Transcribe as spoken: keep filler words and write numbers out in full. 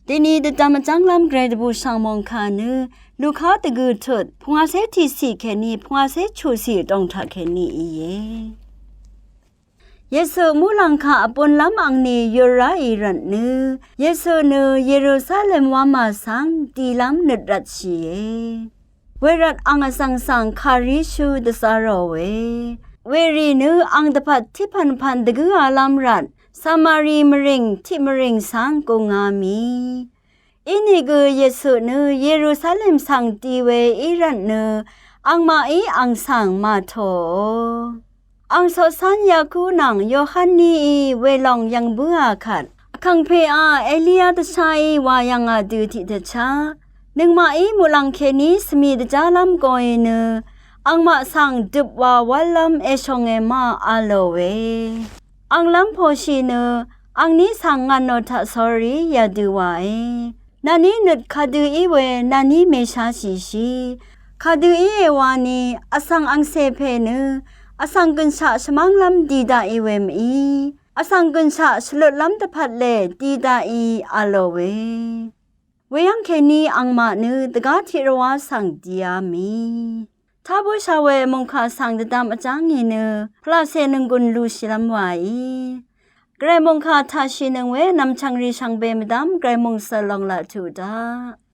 Deni dvdvm vjv́nglv́m gvray dvbù shv̀ng mòngkà nø Luka dvgø̀ tut pungwacé tiqciq kèní pungwacé chuqciq dòng taq kèní íe. Yesu muqlàng kaq vbunlv́m angni yur ráì rvt nø Yesu nø Yerusalem wamà svng dilv́m nøt rvtshìe. Wervt ang vsvng svng kàríshú dvzá ròe. Werì nø ang dvpvt tiqpv̀npv̀n dvgǿalv́m rvt Samari mvrìng tiq mvrìng svng gùngá mì. Inìgø Yesu nø Yerusalem svng di we í rvt nø angmaqí ang svng màtòò. Ang coqcv́n Yaku nvng Yohan níí welòng yv̀ng bǿà kvt, vkàngpèá Elia dvsháí wà yv̀ngà dø tiqdvchá nøngmaqí muqlàng kèní svmì dvjálv́m gø nø angmaq svng døp wà wv́llv́m èshònge ma a lòe. Anglv́m pòshì nø angní svng ngv̀nò taq sórí yadø wàe. Nàní nøt kadø í we nàní mèsháshìshì. Kadø íe wani vsvng angcè pè nø vsvng gø̀nshaq shvmv́nglv́m di daqì we mv-í, vsvng gø̀nshaq shvlutlv́m dvpvt lè di daqì a lòe. Weyv́ng kèní angmaq nø dvgá tiqrvwá svng dìá mì. Tá bǿshà we mòngkà svng dvdvm vjá ngì nø pvlacè nònggùn lushìlv́m wàí. Gvray mòngkà taqshìnøng we nv̀mchv̀ngrì shvngbe mvdv́m gvray mòngsøl lòng laq tuq daq.